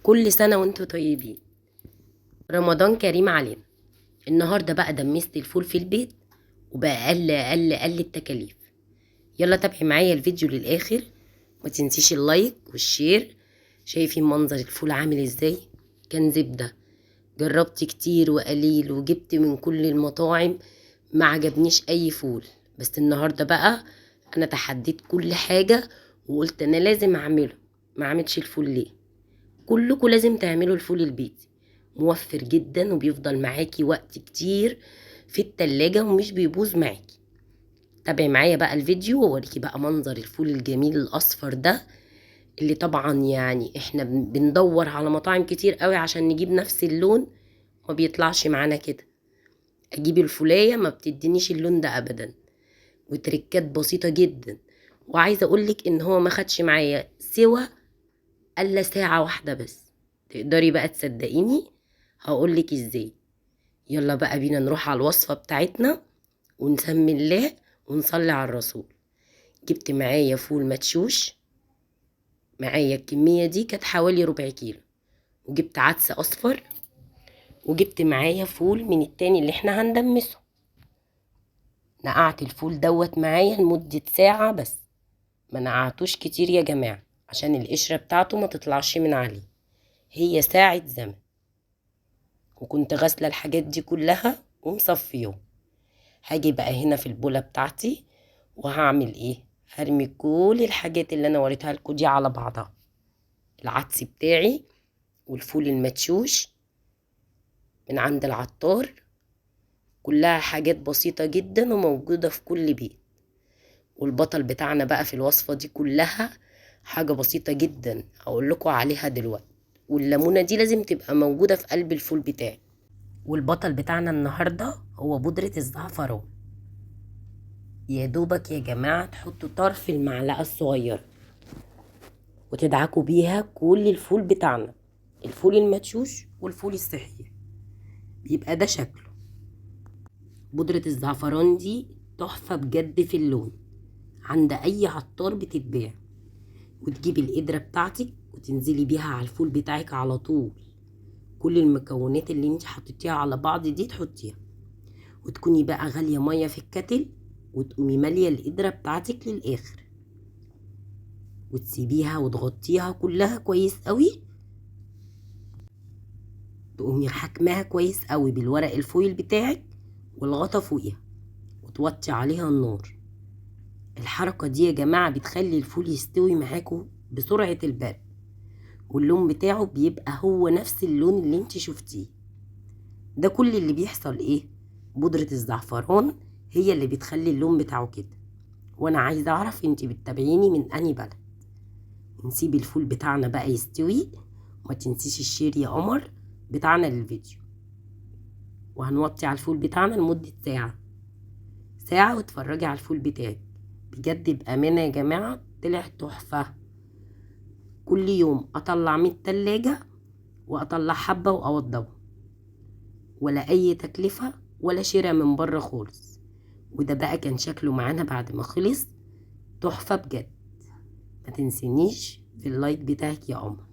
كل سنة وانتم طيبين، رمضان كريم علينا. النهاردة بقى دمست الفول في البيت وبأقل أقل أقل التكاليف. يلا تابعي معايا الفيديو للآخر، ما تنسيش ال like وال share. شايفين منظر الفول عامل ازاي؟ كان زبدة. جربت كتير وقليل وجبت من كل المطاعم، ما عجبنيش اي فول، بس النهاردة بقى انا تحديت كل حاجة وقلت انا لازم اعمله. ما عملتش الفول ليه؟ كلكم لازم تعملوا الفول البيتي، موفر جدا وبيفضل معاكي وقت كتير في التلاجة ومش بيبوظ معاكي. تابعي معايا بقى الفيديو واوريكي بقى منظر الفول الجميل الاصفر ده، اللي طبعا يعني احنا بندور على مطاعم كتير قوي عشان نجيب نفس اللون، ما بيطلعش معانا كده. اجيب الفولايه ما بتدينيش اللون ده ابدا، وتركات بسيطة جدا. وعايزه اقولك ان هو ما خدش معايا سوى الا ساعة واحدة بس. تقدري بقى تصدقيني؟ هقولك ازاي. يلا بقى بينا نروح على الوصفة بتاعتنا ونسمي الله ونصلي على الرسول. جبت معايا فول مدشوش، معايا الكمية دي كانت حوالي ربع كيلو، وجبت عدس اصفر، وجبت معايا فول من التاني اللي احنا هندمسه. نقعت الفول دوت معايا لمدة ساعة بس، ما نقعتوش كتير يا جماعة عشان القشرة بتاعته ما تطلعش من عليه، هي ساعة زمن. وكنت غاسلة الحاجات دي كلها ومصفيهم. هاجي بقى هنا في البولة بتاعتي وهعمل ايه؟ هرمي كل الحاجات اللي انا وريتها لكم دي على بعضها، العدس بتاعي والفول المدشوش من عند العطار، كلها حاجات بسيطة جدا وموجودة في كل بيت. والبطل بتاعنا بقى في الوصفة دي كلها حاجة بسيطة جدا هقول لكم عليها دلوقتي. والليمونة دي لازم تبقى موجودة في قلب الفول بتاعي. والبطل بتاعنا النهاردة هو بودرة الزعفران. يا دوبك يا جماعة تحطوا طرف المعلقة الصغيرة وتدعكوا بيها كل الفول بتاعنا، الفول المدشوش والفول الصحي، بيبقى ده شكله. بودرة الزعفران دي تحفة بجد في اللون، عند أي عطار بتتباع. وتجيبي القدرة بتاعتك وتنزلي بيها على الفول بتاعك على طول. كل المكونات اللي انت حطيتيها على بعض دي تحطيها، وتكوني بقى غالية مية في الكتل، وتقومي مالية القدرة بتاعتك للآخر، وتسيبيها وتغطيها كلها كويس قوي. تقومي حكمها كويس قوي بالورق الفويل بتاعك والغطا فوقيها، وتوطي عليها النار. الحركة دي يا جماعة بتخلي الفول يستوي معاكم بسرعة البرق، واللون بتاعه بيبقى هو نفس اللون اللي انت شفتيه. ده كل اللي بيحصل ايه؟ بودرة الزعفران هي اللي بتخلي اللون بتاعه كده. وانا عايزة اعرف انت بتتابعيني من انهي بلد. نسيب الفول بتاعنا بقى يستوي، وما تنسيش ال share يا قمر بتاعنا للفيديو. وهنوطي على الفول بتاعنا لمدة ساعة، ساعة واتفرجي على الفول بتاعك. بجد بأمانة يا جماعة طلع تحفة. كل يوم اطلع من التلاجة واطلع حبة واوضبه، ولا اي تكلفة ولا شراء من بره خالص. وده بقى كان شكله معانا بعد ما خلص، تحفة بجد. ما تنسينيش في ال like بتاعك يا قمر.